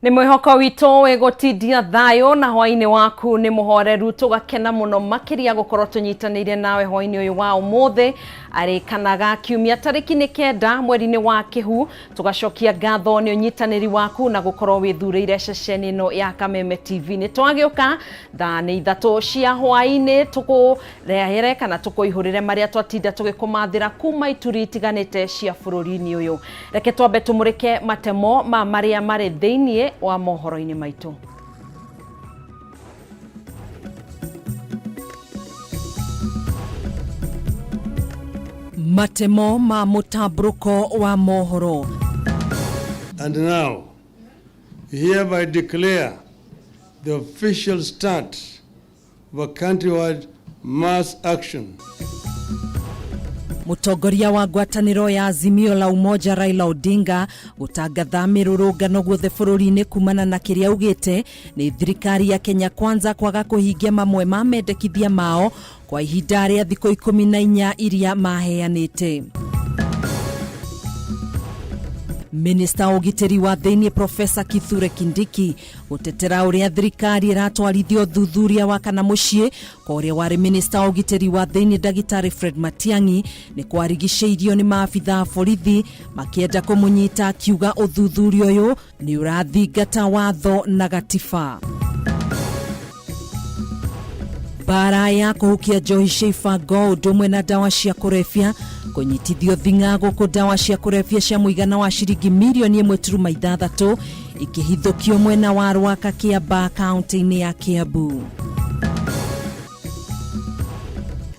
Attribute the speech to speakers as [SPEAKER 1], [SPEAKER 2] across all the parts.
[SPEAKER 1] Nĩ mwĩhoko witũ wĩgũtindia thayũ na hwainĩ waku nĩ mũhoreru, tũgakena mũno makĩria gũkorwo tũnyitanĩire nawe hwainĩ ũyũ wa ũmũthĩ arĩ kana ga kiumia tarĩki nĩ 9 mweri-inĩ wa Kĩhu. Tũgacokia ngatho nĩ ũnyitanĩri waku na gũkorwo wĩthurĩire ceceni ĩno ya Kameme TV. Nĩ twagĩũka thaa nĩ 3 cia hwainĩ tũkũrehere kana tũkũihũrĩre marĩa twatinda tũgĩkũmathĩra kuma ituri itiganĩte cia bũrũri-inĩ ũyũ. Reke twambe tũmũrĩke matemo ma marĩa marĩ thĩinĩ wa mohoro-inĩ maitũ. Matemo ma mũtambũrũko wa mohoro.
[SPEAKER 2] And now, we hereby declare the official start of a countrywide mass action.
[SPEAKER 1] Mũtongoria wa ngwatanĩro ya Azimio la Umoja Raila Odinga gũtangatha mĩrũrũngano guothe bũrũri-inĩ kumana na kĩrĩa augĩte nĩ thirikari ya Kenya Kwanza kwaga kũhingia mamwe ma mendekithia mao kwa ihinda rĩa thikũ 14 iria maheanĩte. Minista wa ũgitĩri wa thĩinĩ Profesa Kithure Kindiki gũtetera ũrĩa thirikari ĩratwarithia ũthuthuria wa kana mũciĩ kwa ũrĩa warĩ minista wa ũgitĩri wa thĩinĩ ndagĩtarĩ Fred Matiang'i nĩ kwarigicĩirio nĩ maabitha a borithi makĩenda kũmũnyita, akiuga ũthuthuria ũyũ nĩ ũrathingata watho na gatiba. Mbara ya kũhukia njohi cia ibango ũndũ ũmwe na ndawa cia kũrebia kũnyitithio thing'a gũkũ ndawa cia kũrebia cia mũigana wa ciringi mirioni 1.6 ikĩhithũkio mwena wa Rwaka Kĩambaa kaunti-inĩ ya Kiambu.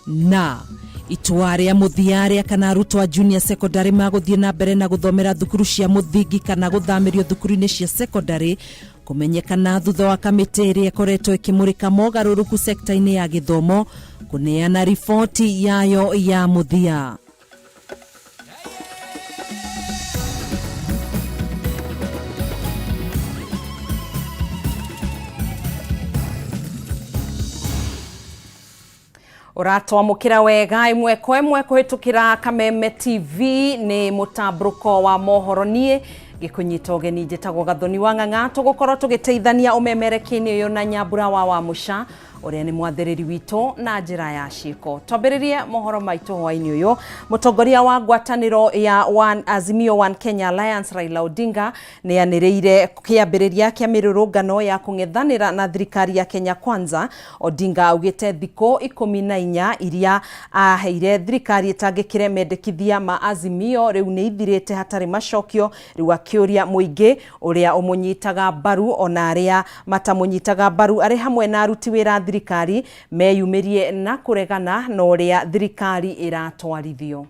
[SPEAKER 1] Na itua rĩa mũthia rĩa kana arutwo a junior secondary magũthiĩ na mbere na gũthomera thukuru cia mũthingi kana gũthamĩrio thukuru-inĩ cia secondary kũmenyekana thutha wa kamĩtĩ ĩrĩa ĩkoretwo ĩkĩmũrĩka mogarũrũku sekta-inĩ ya gĩthomo kũneana riboti yayo ya mũthia. Ũratwamũkĩra wega ĩmwe kwa ĩmwe kũhĩtũkĩra Kameme TV nĩ mũtambũrũko wa mohoro. Niĩ ngĩkũnyita ũgeni njĩtagwo Gathoni wa Ng'ang'a, tũgũkorwo tũgĩteithania ũmemerekia-inĩ ũyũ na Nyambura wa Wamũca ũrĩa nĩ mwathĩrĩri witũ na njĩra ya ciĩko. Twambĩrĩrie mohoro maitũ hwainĩ ũyũ. Mũtongoria wa ngwatanĩro ya One Azimio One Kenya Alliance Raila Odinga nĩ anĩrĩire kĩambĩrĩria kĩa mĩrũrũngano ya kũng'ethanĩra na thirikari ya Kenya Kwanza. Odinga augĩte thikũ 14 iria aheire thirikari ĩtangĩkĩre mendekithia ma Azimio rĩu nĩ ithirĩte hatarĩ macokio. Rĩu akĩũria mũingĩ ũrĩa ũmũnyitaga mbaru ona arĩa matamũnyitaga mbaru arĩ hamwe na aruti wĩra thirikari meyumĩrie na kũregana na ũrĩa thirikari ĩratwarithio.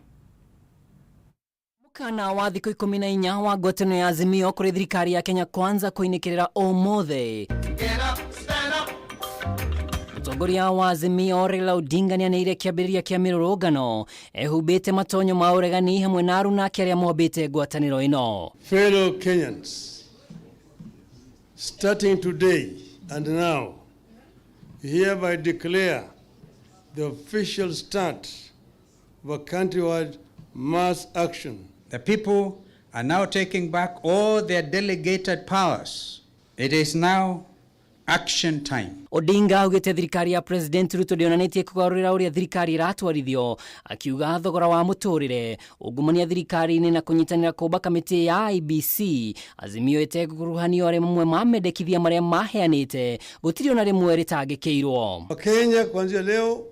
[SPEAKER 3] Mũkana wa thikũ 14 wa ngwatanĩro ya Azimio kũrĩ thirikari ya Kenya Kwanza kũinĩkĩrĩra ũmũthĩ. Mũtongoria wa Azimio Raila Odinga nĩanĩrĩire kĩambĩrĩria kĩa mĩrũrũngano ehumbĩte matonyo ma ũregani hamwe na arunake arĩa mombĩte ngwatanĩro ĩno.
[SPEAKER 2] Fellow Kenyans, starting today and now, we hereby declare the official start of a countrywide mass action.
[SPEAKER 4] The people are now taking back all their delegated powers. It is now action time.
[SPEAKER 3] Odinga augĩte thirikari ya President Ruto ndĩonanĩtie kũgarũrĩra ũrĩa thirikari ĩratwarithio, akiuga thogora wa mũtũrĩre, ungumania thirikari-inĩ na kũnyitanĩra kũmba kamĩtĩ ya IEBC Azimio ĩtegũkuruhanio arĩ mamwe ma mendekithia marĩa maheanĩte gũtirĩ ona rĩmwe rĩtangĩkĩirwo.
[SPEAKER 2] Wakenya kuanzia leo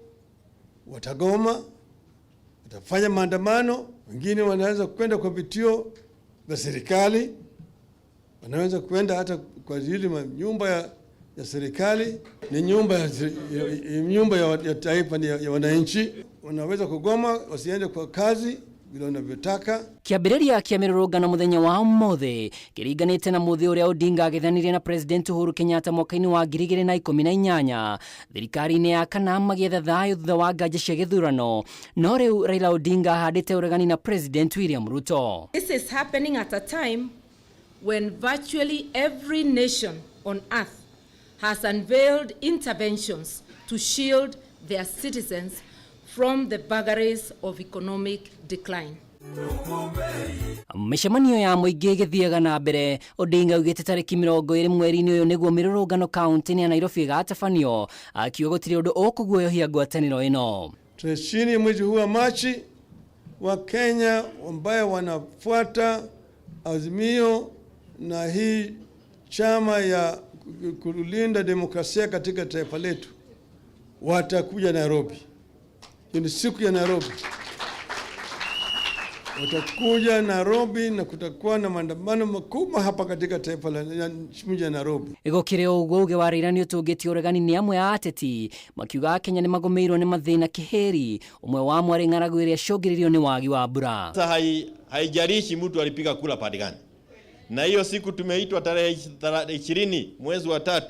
[SPEAKER 2] watagoma, watafanya maandamano, wengine wanaweza kwenda kwa vituo vya serikali, wanaweza kwenda hata kwa ajili nyumba ya serikali, ni nyumba ya taifa, ni ya wananchi. Wanaweza kugoma wasiende kwa kazi vile wanavyotaka.
[SPEAKER 3] Kĩambĩrĩria kĩa mĩrũrũngano mũthenya wa ũmũthĩ kĩringanĩte na mũthĩ ũrĩa Odinga agethanirie na President Uhuru Kenyatta mwaka-inĩ wa 2018 thirikari-inĩ ya kana magĩetha thayũ thutha wa nganja cia gĩthurano, no rĩu Raila Odinga ahandĩte ũregani na President William Ruto.
[SPEAKER 5] This is happening at a time when virtually every nation on earth has unveiled interventions to shield their citizens from the vagaries of economic decline.
[SPEAKER 3] Mĩcemanio ya mũingĩ ĩgĩthiaga na mbere. Odinga augĩte tarĩki 20 mweri-inĩ ũyũ nĩguo mĩrũrũngano kaunti-inĩ ya Nairobi ĩgatabanio, akiuga gũtirĩ ũndũ ũkũguoyohia ngwatanĩro ĩno.
[SPEAKER 2] Tarehe 20 mwezi huu wa Machi, Wakenya ambayo wanafuata Azimio na hii chama ya kulinda demokrasia katika taifa letu watakuja Nairobi. Hiyo ni siku ya Nairobi. Watakuja Nairobi na kutakuwa na maandamano makubwa hapa katika taifa la mji wa Nairobi.
[SPEAKER 3] Gũkĩrĩ ũguo uge wa Raila nĩ ũtũngĩtie ũregani nĩ amwe a ateti makiuga Kenya nĩ magũmĩirwo nĩ mathĩna kĩhĩri, ũmwe wamo arĩ ng'aragu ĩrĩa ĩcũngĩrĩirio nĩ wagi wa mbura.
[SPEAKER 6] Sasa haijalishi mtu alipiga kura pande gani, na hiyo siku tumeitwa tarehe 20 mwezi wa 3,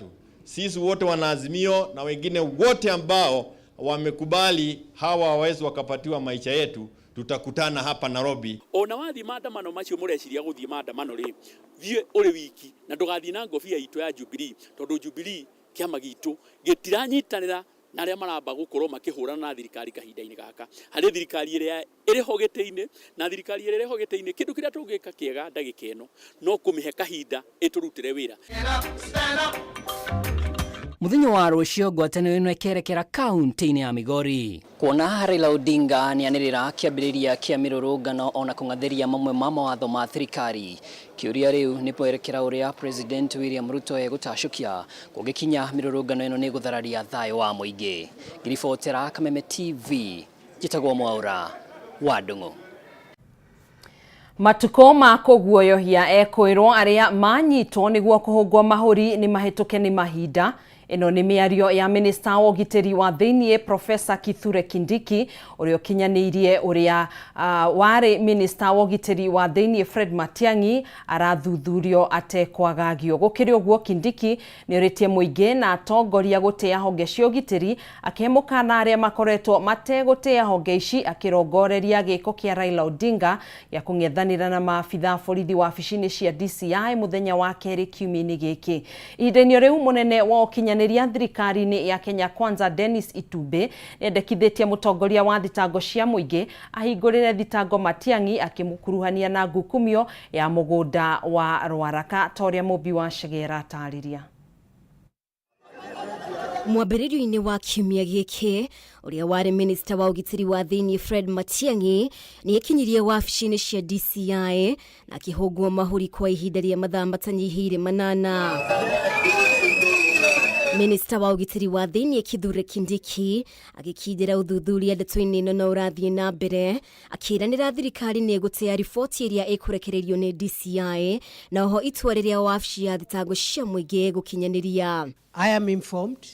[SPEAKER 6] sisi wote wanaazimio na wengine wote ambao wamekubali hawa wawezi wakapatiwa maisha yetu, tutakutana hapa Nairobi.
[SPEAKER 7] Ona wathi maandamano macio mureciria guthie maandamano ri, thie uri wiki na ndugathie na ngobia itu ya Jubilee, tondu Jubilee kiama gitu gitiranyitanira na aria maramba gukorwo makihurana na thirikari kahinda-inĩ gaka. Harĩ thirikari ĩrĩa ĩrĩ ho gĩtĩ-inĩ na thirikari ĩrĩa ĩrĩ ho gĩtĩ-inĩ, kĩndũ kĩrĩa tũngĩka kĩega ndagĩka ĩno no kũmĩhe kahinda ĩtũrutĩre wĩra.
[SPEAKER 3] Muthenya wa rũciũ ngwatanĩro ĩno ĩkerekera kaunti-inĩ ya Migori. Kuona Raila Odinga nĩanĩrĩra kĩambĩrĩria kĩa mĩrũrũngano ona kũng'athĩria mamwe ma mawatho ma thirikari. Kĩũria rĩu nĩ kwerekera ũrĩa President William Ruto egũtacũkia kũngĩkinya mĩrũrũngano ĩno nĩ gũthararia thayũ wa mũingĩ. Ngĩribotera Kameme TV, njĩtagwo Mwaura wa Ndung'u.
[SPEAKER 1] Matukũ ma kũguoyohia ekwĩrwo arĩa manyitwo nĩguo kũhũngwo mahũri nĩ mahĩtũke nĩ mahinda. Ĩno nĩ mĩario ya minista wa ũgitĩri wa thĩiniĩ Professor Kithure Kindiki ũrĩa ũkinyanĩirie ũrĩa warĩ minista wa ũgitĩri wa thĩiniĩ Fred Matiang'i arathuthurio atekwagagio. Gũkĩrĩ ũguo Kindiki nĩ orĩtie mũingĩ na atongoria gũtĩa honge cia ũgitĩri, akĩhe mũkana arĩa makoretwo mategũtĩa honge ici, akĩrongoreria gĩko kĩa Raila Odinga gĩa kũng'ethanĩra na maabitha borithi wabici-inĩ cia DCI mũthenya wa kerĩ kiumia-inĩ gĩkĩ. Ihinda-inĩ rĩu mũnene wa ũkinyanĩria thirikari-inĩ ya Kenya Kwanza Dennis Itumbi nĩendekithĩtie mũtongoria wa thitango cia mũingĩ ahingũrĩre thitango Matiang'i akĩmũkuruhania na ngukumio ya mũgũnda wa Rwaraka ta ũrĩa Mũmbi wa Chegera atarĩria.
[SPEAKER 8] Mwambĩrĩrio-inĩ wa kiumia gĩkĩ ũrĩa warĩ minista wa ũgitĩri wa thĩiniĩ Fred Matiang'i nĩekinyirie wabici-inĩ cia DCI na akĩhũngwo mahũri kwa ihinda rĩa mathaa matanyihĩire 8. Minista wa ũgitĩri wa thĩiniĩ Kithure Kindiki agĩkindĩra ũthuthuria ndeto-inĩ ĩno na ũrathiĩ na mbere, akĩĩranĩra thirikari nĩ ĩgũtĩa riboti ĩrĩa ĩkũrekererio nĩ DCI na oho itua rĩrĩa wabici ya thitango cia mũingĩ ĩgũkinyanĩria.
[SPEAKER 9] I am informed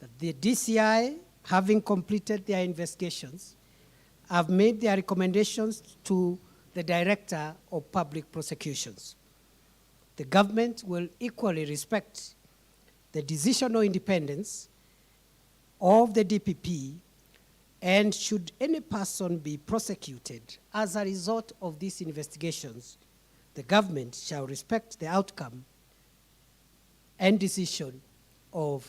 [SPEAKER 9] that the DCI, having completed their investigations, have made their recommendations to the Director of Public Prosecutions. The government will equally respect the decisional independence of the DPP, and should any person be prosecuted as a result of these investigations, the government shall respect the outcome and decision of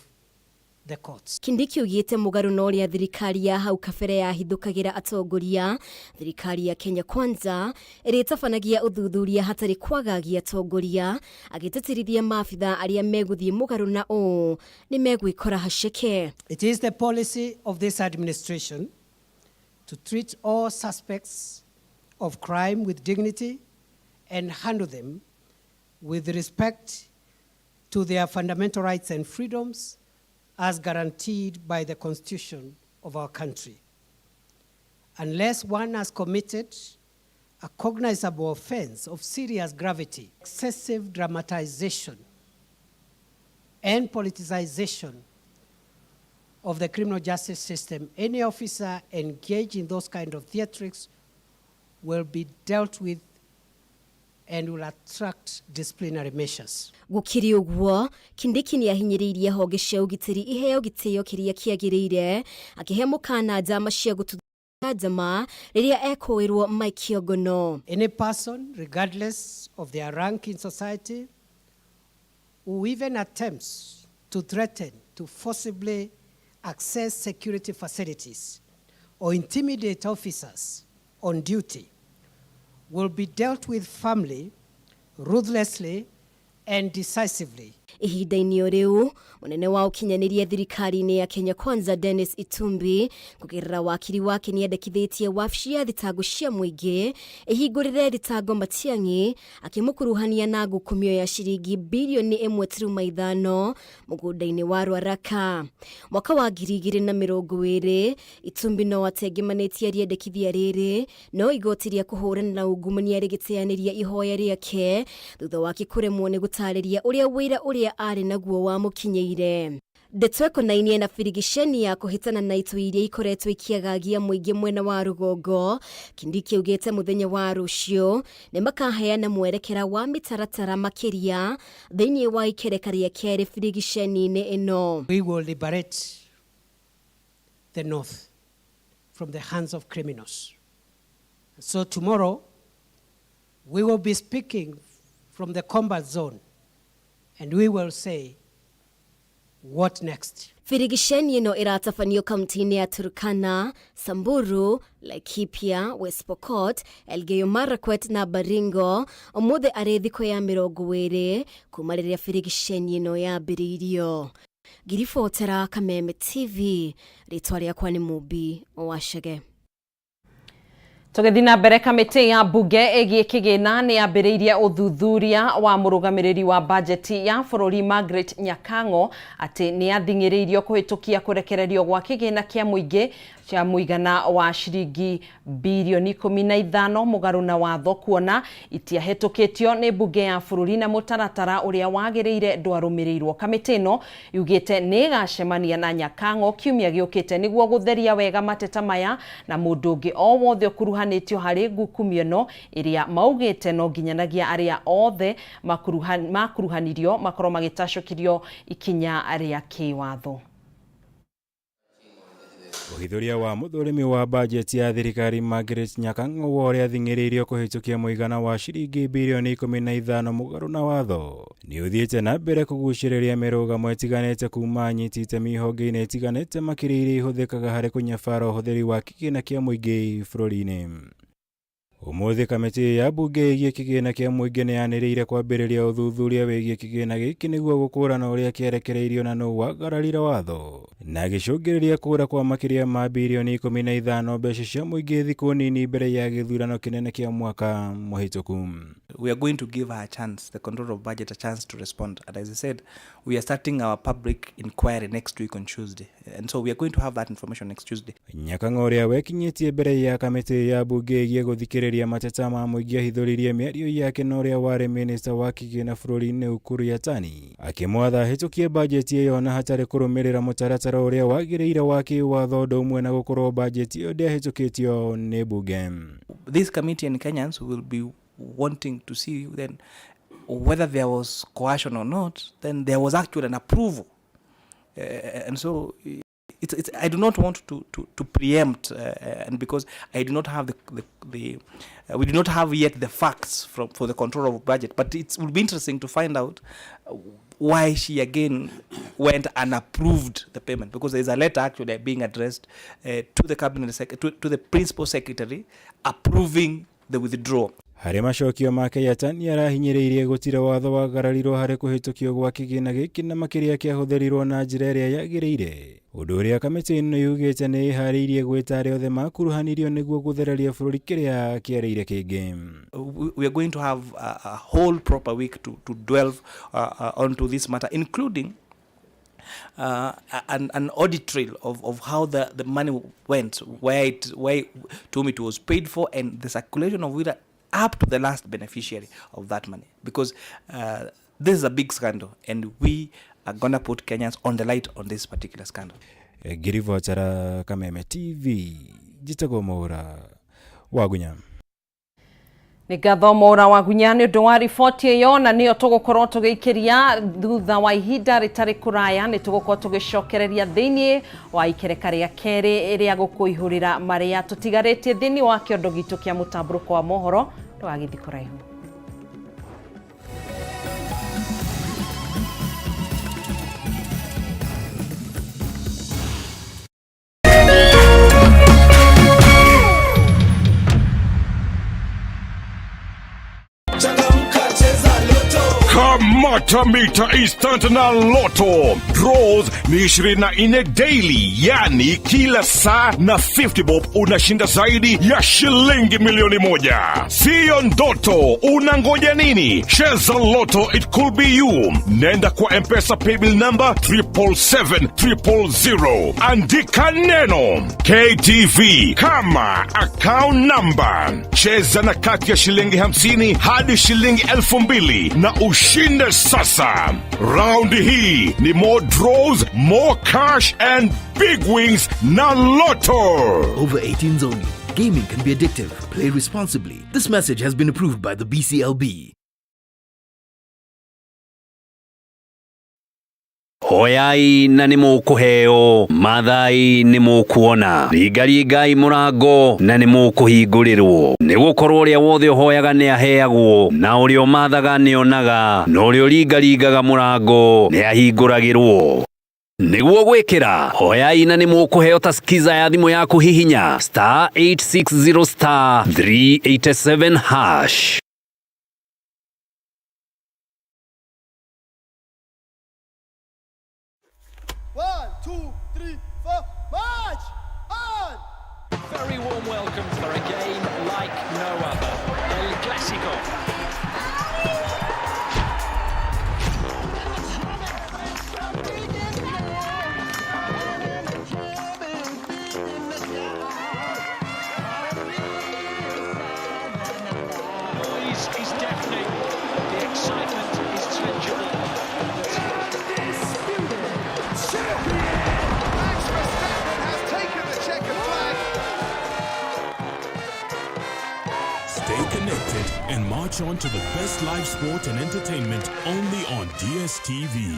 [SPEAKER 9] the courts.
[SPEAKER 8] Kindiki ugite mugaru na ũrĩa thirikari ya hau kabere yahithũkagĩra atongoria, thirikari ya Kenya Kwanza ĩrĩa ĩtabanagia ũthuthuria hatarĩ kwagagia atongoria, agĩtĩtĩrithia maabitha arĩa megũthiĩ mũgarũ na ũũ nĩ megwĩkora haceke.
[SPEAKER 9] It is the policy of this administration to treat all suspects of crime with dignity and handle them with respect to their fundamental rights and freedoms as guaranteed by the Constitution of our country. Unless one has committed a cognizable offense of serious gravity, excessive dramatization and politicization of the criminal justice system, any officer engaged in those kind of theatrics will be dealt with and will attract disciplinary measures.
[SPEAKER 8] Gũkĩrĩ ũguo, Kindiki nĩahinyĩrĩirie honge cia ũgitĩri iheo gĩtĩo kĩrĩa kĩagĩrĩire, akĩhe mũkana njama cia gũtuthũra njama rĩrĩa ekũĩrwo maikio ngono.
[SPEAKER 9] Any person, regardless of their rank in society, who even attempts to threaten to forcibly access security facilities or intimidate officers on duty will be dealt with firmly, ruthlessly, and decisively.
[SPEAKER 8] Ihinda-inĩ o rĩu, mũnene wa ũkinyanĩria thirikari-inĩ ya Kenya Kwanza Dennis Itumbi kũgerera wakiri wake nĩendekithĩtie wabici ya thitango cia mũingĩ ĩhingũrĩre thitango Matiang'i akĩmũkuruhania na ngukumio ya ciringi birioni 1.5 mũgũnda-inĩ wa Rwaraka. Mwaka wa 2020 Itumbi no atengemanĩtie rĩendekithia rĩrĩ no igoti rĩa kũhũrana na ungumania rĩgĩteanĩria ihoya rĩake thutha wake kũremwo nĩ gũtarĩria ũrĩa wĩra ũrĩa arĩ naguo wamũkinyĩire. Ndeto ĩkonainie na birigiceni ya kũhĩtana na itoi iria ikoretwo ikĩagagia mũingĩ mwena wa rũgongo. Kindiki augĩte mũthenya wa rũciũ nĩ makaheana mwerekera wa mĩtaratara makĩria thĩinĩ wa ikereka rĩa kerĩ birigiceni-inĩ ĩno.
[SPEAKER 9] We will liberate the North from the hands of criminals. So tomorrow, we will be speaking from the combat zone and we will say, what next?
[SPEAKER 8] Birigiceni ĩno ĩratabanio kaunti-inĩ ya Turkana, Samburu, Laikipia, West Pokot, Elgeyo Marakwet na Baringo ũmũthĩ arĩ thikũ ya 20 kuma rĩrĩa birigiceni ĩno yambĩrĩirio. Ngiribotera Kameme TV, rĩtwa rĩakwa nĩ Mũmbi wa Chege.
[SPEAKER 1] Tũgĩthiĩ na mbere, kamĩtĩ ya mbunge ĩgiĩ kĩgĩna nĩ yambĩrĩirie ũthuthuria wa mũrũgamĩrĩri wa bajeti ya bũrũri Margaret Nyakang'o atĩ nĩ athing'ĩrĩirio kũhĩtũkia kũrekererio gwa kĩgĩna kĩa mũingĩ cia mũigana wa ciringi birioni 15 mũgarũ na watho kuona itiahĩtũkĩtio nĩ mbunge ya bũrũri na mũtaratara ũrĩa wagĩrĩire ndwarũmĩrĩirwo. Kamĩtĩ ĩno yugĩte nĩ ĩgacemania na Nyakang'o kiumia gĩũkĩte nĩguo gũtheria wega mateta maya na mũndũ ũngĩ o wothe ũkuruhanĩtio harĩ ngukumio ĩno ĩrĩa maugĩte no nginyanagia arĩa othe makuruhanirio makorwo magĩtacũkĩrio ikinya rĩa kĩwatho.
[SPEAKER 10] Ũhithũria wa mũthũrimi wa bajeti ya thirikari Margaret Nyakang'o wa ũrĩa athing'ĩrĩirio kũhĩtũkia mũigana wa ciringi birioni 15 mũgarũ na watho nĩ ũthiĩte na mbere kũgucĩrĩria mĩrũgamo ĩtiganĩte kuma anyiti itemi honge-inĩ itiganĩte makĩria iria ihũthĩkaga harĩ kũnyabara ũhũthĩri wa kĩgĩna kĩa mũingĩ bũrũri-inĩ. Ũmũthĩ kamĩtĩ ya mbunge ĩgiĩ kĩgĩna kĩa mũingĩ nĩ yanĩrĩire kwambĩrĩria ũthuthuria wĩgiĩ kĩgĩna gĩkĩ nĩguo gũkũrana ũrĩa kĩarekereirio na nũ wagararire watho na gĩcũngĩrĩria kũra kwa makĩria ma birioni 15 mbeca cia mũingĩ thikũ nini mbere ya gĩthurano kĩnene kĩa mwaka mũhĩtũku.
[SPEAKER 11] We are going to give her a chance, the Controller of Budget, a chance to respond. And as I said, we are starting our public inquiry next week on Tuesday. And so we are going to have that information next Tuesday.
[SPEAKER 10] Nyakang'o ũrĩa wekinyĩtie mbere ya kamĩtĩ ya mbunge ĩgiĩ gũthikĩrĩria mateta ma mũingĩ ahithũririe mĩario yake na ũrĩa warĩ minista wa kĩgĩna bũrũri-inĩ Ukur Yatani akĩmwatha ahĩtũkie bajeti ĩyo na hatarĩ kũrũmĩrĩra mũtaratara ũrĩa wagĩrĩire wa kĩwatho ũndũ ũmwe na gũkorwo bajeti ĩyo ndĩahĩtũkĩtio nĩ mbunge.
[SPEAKER 11] This committee and Kenyans will be wanting to see then whether there was coercion or not, then there was actually an approval. And so I do not want to preempt, and because I do not have the we do not have yet the facts for the control of budget, but it will be interesting to find out why she again went and approved the payment, because there is a letter actually being addressed to the cabinet to the principal secretary approving the withdrawal.
[SPEAKER 10] Harĩ macokio make Yatani arahinyĩrĩirie gũtirĩ watho wagararirwo harĩ kũhĩtũkio gwa kĩgĩna gĩkĩ na makĩria kĩahũthĩrirwo na njĩra ĩrĩa yagĩrĩire ũndũ ũrĩa kamĩtĩ ĩno yugĩte nĩ ĩharĩirie gwĩta arĩa othe makuruhanirio nĩguo gũthereria bũrũri kĩrĩa kĩarĩire kĩngĩ.
[SPEAKER 11] We are going to have a whole proper week to delve onto this matter, including an audit trail of how the money went, where to whom it was paid for, and the circulation of it up to the last beneficiary of that money. Because this is a big scandal, and we are going to put Kenyans on the light on this particular scandal.
[SPEAKER 10] Ngiribotera Kameme TV, njĩtagwo Mwaura Wagunya.
[SPEAKER 1] Nĩ ngatho Mwaura Wagunya nĩ ũndũ wa riboti ĩyo, na nĩyo tũgũkorwo tũgĩikĩria thutha wa ihinda rĩtarĩ kũraya. Nĩ tũgũkorwo tũgĩcokereria thĩinĩ wa ikereka rĩa kerĩ rĩa gũkũihũrĩra marĩa tũtigarĩtie thĩinĩ wa kĩondo gitũ kĩa mũtambũrũko wa mohoro. Ndũgagĩthiĩ kũraihu.
[SPEAKER 12] Pata mita instant na Lotto. Draws ni 24 daily, yani kila saa na 50 bob unashinda zaidi ya shilingi milioni 1. Siyo ndoto, unangoja nini? Cheza Lotto, it could be you. Nenda kwa M-Pesa paybill number 777 000. Andika neno KTV kama account number. Cheza na kati ya shilingi 50 hadi shilingi 2,000 na ushinde sasa. Raundi hii ni more draws, more cash and big wins na Lotto.
[SPEAKER 13] Over 18s only. Gaming can be addictive. Play responsibly. This message has been approved by the BCLB.
[SPEAKER 14] Hoyai na nĩ mũkũheo, mathai nĩ mũkuona, ringaringai mũrango na nĩ mũkũhingũrĩrwo. Nĩ gũkorwo ũrĩa wothe ũhoyaga nĩ aheagwo, na ũrĩa ũmathaga nĩ onaga, na ũrĩa ũringaringaga mũrango nĩ ahingũragĩrwo. Nĩguo gwĩkĩra hoyai na nĩ mũkũheo ta skiza ya thimũ yaku, hihinya *860 *387#.
[SPEAKER 15] One, two, three, four, march! On!
[SPEAKER 16] Very warm welcome for a game like no other. El Clasico. Noise is deafening. The excitement is tangible.
[SPEAKER 15] Max Verstappen has taken the checkered flag.
[SPEAKER 17] Stay connected and march on to the best live sport and entertainment only on DSTV.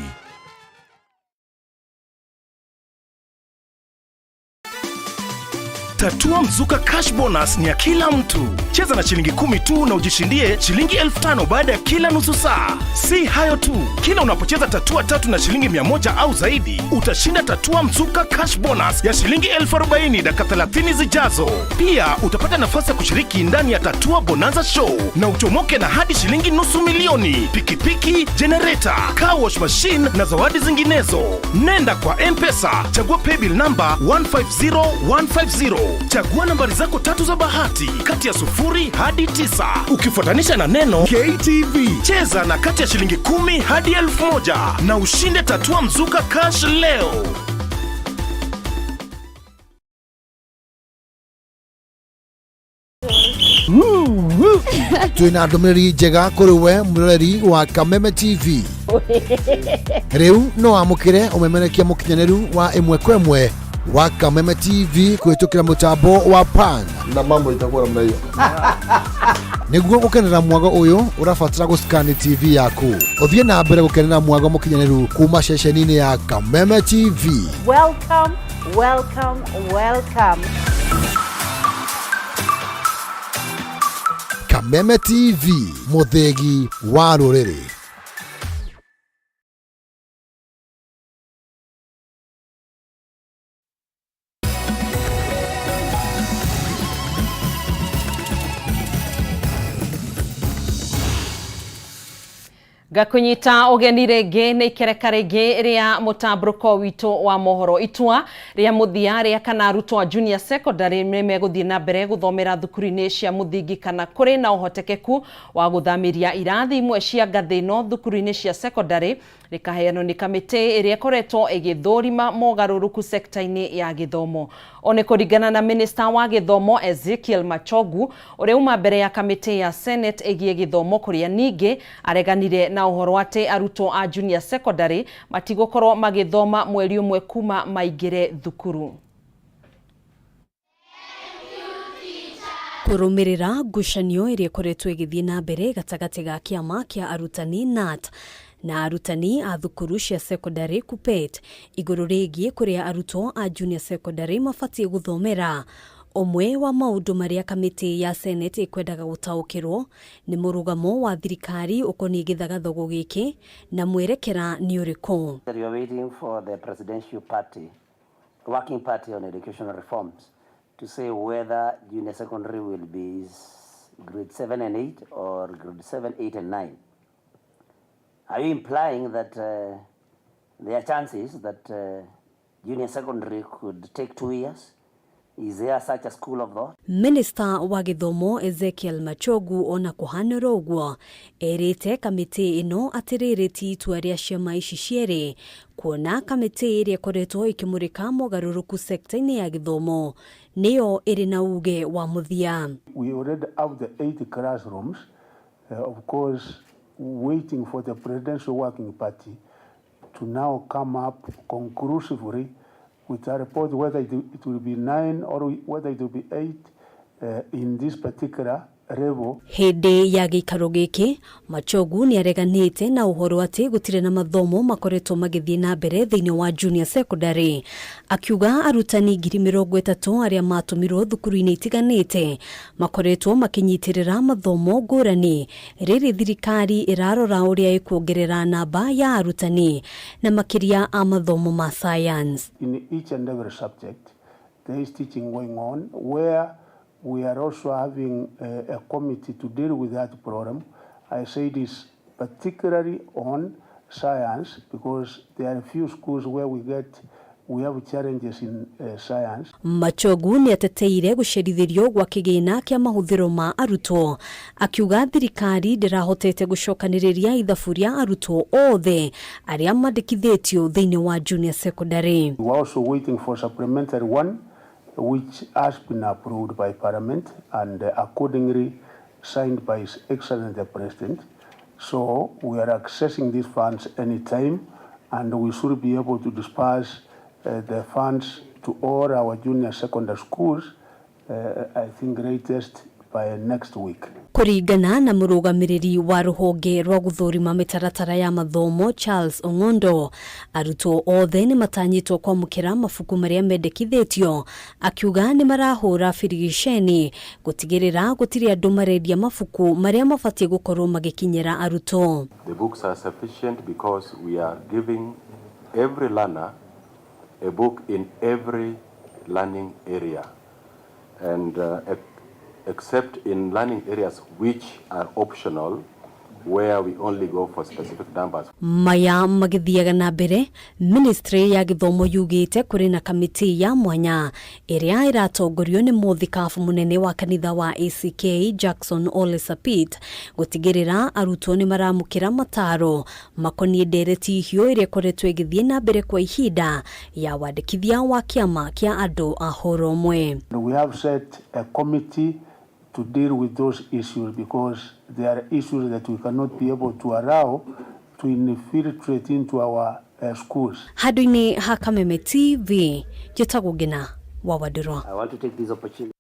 [SPEAKER 18] Tatua Mzuka Cash Bonus ni ya kila mtu. Cheza na shilingi 10 tu na ujishindie shilingi 5,000 baada ya kila nusu saa. Si hayo tu, kila unapocheza tatua tatu na shilingi 100 au zaidi, utashinda Tatua Mzuka Cash Bonus ya shilingi 40,000 dakika 30 zijazo. Pia utapata nafasi ya kushiriki ndani ya Tatua Bonanza Show na uchomoke na hadi shilingi 500,000, pikipiki, generator, car wash machine na zawadi zinginezo. Nenda kwa M-Pesa, chagua paybill number 150150. Chagua nambari zako tatu za bahati kati ya 0 hadi 9 ukifuatanisha na neno KTV. Cheza na kati ya shilingi 10 hadi 1,000 na ushinde Tatua Mzuka Cash leo.
[SPEAKER 19] Twina ndũmĩrĩri njega kũrĩ we mwĩroreri wa Kameme TV. Rĩu no wamũkĩre ũmemerekia mũkinyanĩru wa ĩmwe kwa ĩmwe wa Kameme TV kũhĩtũkĩra mũtambo wa PAN,
[SPEAKER 20] na mambo itakuwa namna hiyo.
[SPEAKER 19] Nĩguo gũkenera mwago ũyũ, ũrabatara gũscan TV yaku ũthiĩ na mbere gũkenera mwago mũkinyanĩru kuma ceceni-inĩ ya Kameme TV.
[SPEAKER 21] Welcome, welcome, welcome.
[SPEAKER 19] Kameme TV, mũthĩgi wa rũrĩrĩ.
[SPEAKER 1] Ngakunyita ũgeni rĩngĩ nĩ ikereka rĩngĩ rĩa mũtambũrũko witũ wa mohoro. Itua rĩa mũthia rĩa kana arutwo a junior secondary nĩ megũthiĩ na mbere gũthomera thukuru-inĩ cia mũthingi kana kũrĩ na ũhotekeku wa gũthamĩria irathi imwe cia ngathĩ ĩno thukuru-inĩ cia secondary rĩkaheanwo nĩ kamĩtĩ ĩrĩa ĩkoretwo ĩgĩthũrima mogarũrũku sekta-inĩ ya gĩthomo. O nĩ kũringana na minista wa gĩthomo Ezekiel Machogu, ũrĩa uma mbere ya kamĩtĩ ya Senate ĩgiĩ gĩthomo, kũrĩa ningĩ areganire na ũhoro atĩ arutwo a junior secondary matigũkorwo magĩthoma mweri ũmwe kuma maingĩre thukuru.
[SPEAKER 8] Kũrũmĩrĩra ngucanio ĩrĩa ĩkoretwo ĩgĩthiĩ na mbere gatagatĩ ga kĩama kĩa arutani KNUT na arutani a thukuru cia secondary KUPPET igũrũ rĩgiĩ kũrĩa arutwo a junior secondary mabatiĩ gũthomera, ũmwe wa maũndũ marĩa kamĩtĩ ya Senate ĩkwendaga gũtaũkĩrwo nĩ mũrũgamo wa thirikari ũkoniĩ gĩthagathogo gĩkĩ na mwerekera nĩ ũrĩkũ.
[SPEAKER 22] We are waiting for the presidential party, working party on educational reforms, to say whether junior secondary will be grade 7 and 8 or grade 7, 8 and 9. Are you implying that there are chances that junior secondary could take 2 years? Is there such a school of thought?
[SPEAKER 8] Minista wa gĩthomo Ezekiel Machogu ona kũhanĩra ũguo erĩte kamĩtĩ ĩno atĩ rĩrĩ ti itua rĩa ciama ici cierĩ, kuona kamĩtĩ ĩrĩa ĩkoretwo ĩkĩmũrĩka mogarũrũku sekta-inĩ ya gĩthomo nĩyo ĩrĩ na uge wa mũthia.
[SPEAKER 4] We already have the 80 classrooms, of course, waiting for the Presidential Working Party to now come up conclusively with a report whether it will be nine or whether it will be eight in this particular level.
[SPEAKER 8] Hĩndĩ ya gĩikaro gĩkĩ, Machogu nĩ areganĩte na ũhoro atĩ gũtirĩ na mathomo makoretwo magĩthiĩ na mbere thĩinĩ wa junior secondary, akiuga arutani 30,000 arĩa matũmirwo thukuru-inĩ itiganĩte makoretwo makĩnyitĩrĩra mathomo ngũrani. Rĩrĩ thirikari ĩrarora ũrĩa ĩkuongerera namba ya arutani na makĩria a mathomo ma science.
[SPEAKER 4] In each and every subject, there is teaching going on where we are also having a committee to deal with that problem. I say this particularly on science because there are a few schools where we have challenges in science.
[SPEAKER 8] Machogu nĩ ateteire gũcerithĩrio gwa kĩgĩna kĩa mahũthĩro ma arutwo, akiuga thirikari ndĩrahotete gũcokanĩrĩria ithabu rĩa arutwo othe arĩa mandĩkithĩtio thĩinĩ wa junior secondary.
[SPEAKER 4] We are also waiting for supplementary one, which has been approved by Parliament and accordingly signed by His Excellency the President. So we are accessing these funds anytime, and we should be able to disperse the funds to all our junior secondary schools, I think latest by next week.
[SPEAKER 8] Kũringana na mũrũgamĩrĩri wa rũhonge rwa gũthũrima mĩtaratara ya mathomo Charles Ong'ondo, arutwo othe nĩ matanyĩtwo kwamũkĩra mabuku marĩa mendekithĩtio, akiuga nĩ marahũra birigiceni gũtigĩrĩra gũtirĩ andũ marendia mabuku marĩa mabatiĩ gũkorwo magĩkinyĩra arutwo.
[SPEAKER 20] The books are sufficient because we are giving every learner a book in every learning area. And except in learning areas which are optional, where we only go for specific numbers.
[SPEAKER 8] Maya magĩthiaga na mbere, ministry ya gĩthomo yugĩte kũrĩ na kamĩtĩ ya mwanya ĩrĩa ĩratongorio nĩ mũthikabu mũnene wa kanitha wa ACK Jackson Ole Sapit gũtigĩrĩra arutwo nĩ maramũkĩra mataro makoniĩ ndereti hiũ ĩrĩa ĩkoretwo ĩgĩthiĩ na mbere kwa ihinda ya wandĩkithia wa kĩama kĩa andũ a hũra ũmwe.
[SPEAKER 4] We have set a committee to deal with those issues because there are issues that we cannot be able to allow to infiltrate into our schools.
[SPEAKER 8] Handũ-inĩ ha Kameme TV, njĩtagwo Ngina wa Wandirwa.
[SPEAKER 22] I want to take this opportunity.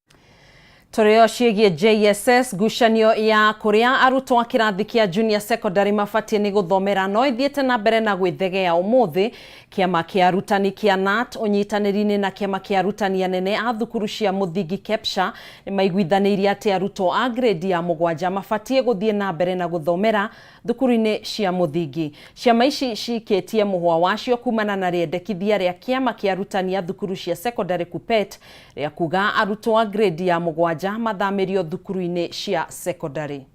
[SPEAKER 1] Tũrĩo ciĩgiĩ JSS, ngucanio ya kũrĩa arutwo a kĩrathi kĩa junior secondary mabatiĩ nĩ gũthomera no ithiĩte na mbere na gwĩthegea. Ũmũthĩ kĩama kĩa arutani kĩa KNUT ũnyitanĩri-inĩ na kĩama kĩa arutani anene a thukuru cia mũthingi KEPSHA nĩ maiguithanĩirie atĩ arutwo a grade ya 7 mabatiĩ gũthiĩ na mbere na gũthomera thukuru-inĩ cia mũthingi. Ciama ici cikĩtie mũhwa wacio kumana na rĩendekithia rĩa kĩama kĩa arutani a thukuru cia secondary KUPPET rĩa kuga arutwo a grade ya 7 mathamĩrio thukuru-inĩ cia secondary.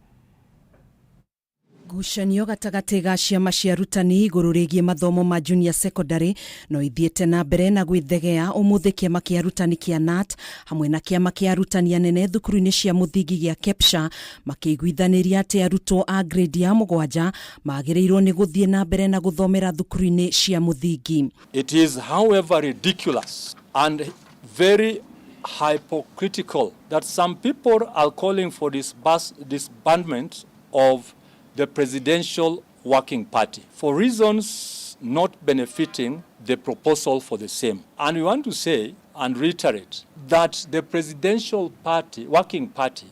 [SPEAKER 23] Ngucanio gatagatĩ ga ciama cia arutani igũrũ rĩgiĩ mathomo ma junior secondary no ithiĩte na mbere na gwĩthegea. Ũmũthĩ kĩama kĩa arutani kĩa KNUT hamwe na kĩama kĩa arutani anene thukuru-inĩ cia mũthingi gĩa KEPSHA makĩiguithanĩria atĩ arutwo a grade ya 7 magĩrĩirwo nĩ gũthiĩ na mbere na gũthomera thukuru-inĩ cia mũthingi.
[SPEAKER 24] It is, however, ridiculous and very hypocritical that some people are calling for this disbandment of the Presidential Working Party for reasons not benefiting the proposal for the same. And we want to say and reiterate that the Presidential Working Party